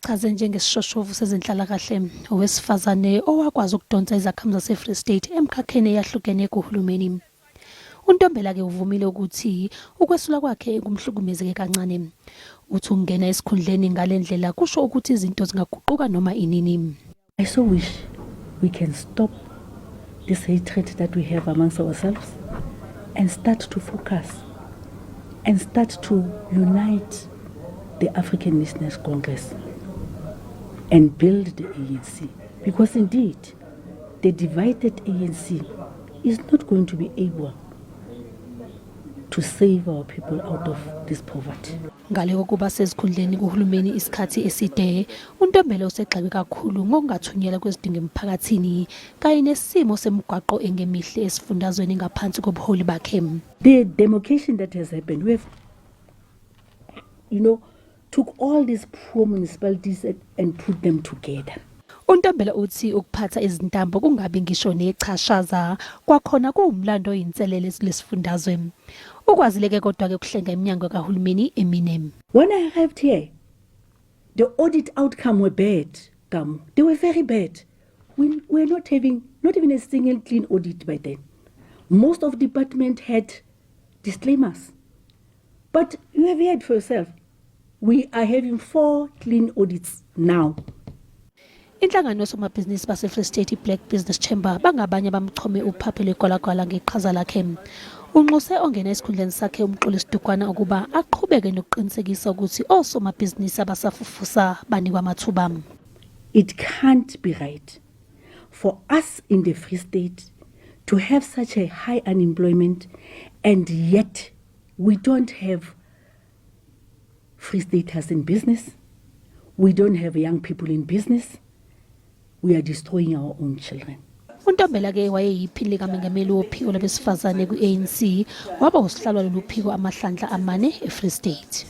Umchaze njengesishoshovu sezenhlalakahle, owesifazane owakwazi ukudonsa izakhamuzi zase-Free State emkhakheni eyahlukene kuhulumeni. UNtombela-ke uvumile ukuthi ukwesula kwakhe kumhlukumezeke kancane. Uthi ukungena esikhundleni ngale ndlela kusho ukuthi izinto zingaguquka noma inini. I so wish we can stop this hatred that we have amongst ourselves and start to focus and start to unite the African National Congress and build the ANC. Because indeed, the divided ANC is not going to be able to save our people out of this poverty. Ngale kokuba sezikhundleni kuhulumeni isikhathi eside, uNtombela usegxekwe kakhulu ngokungathunyelwa kwezidingo emphakathini kanye nesimo semigwaqo engemihle esifundazweni ngaphansi kobuholi bakhe. The demarcation that has happened, we have took all these poor municipalities and put them together. UNtombela uthi ukuphatha izintambo kungabi ngisho nechashaza kwakhona kuwumlando oyinselele kulesifundazwe. Ukwazile-ke kodwa-ke ukuhlenga iminyango kahulumeni emine. When I arrived here, the audit outcome were bad, Gamu. They were very bad. We were not having not even a single clean audit by then. Most of department had disclaimers. But you have heard for yourself, we are having four clean audits now. Inhlangano yosomabhizinisi base-Free State, i-Black Business Chamber, bangabanye abamchome uPhaphelo Gwalagwala ngeqhaza lakhe. Unxuse ongena esikhundleni sakhe, uMxolisi Dukwana, ukuba aqhubeke nokuqinisekisa ukuthi osomabhizinisi abasafufusa banikwa amathuba. It can't be right for us in the Free State to have such a high unemployment and yet we don't have Free Staters in business. We don't have young people in business. We are destroying our own children. UNtombela-ke wayeyiphini likamengameli wophiko lwabesifazane kwi-ANC, waba usihlalo walolu phiko amahlandla amane e-Free State.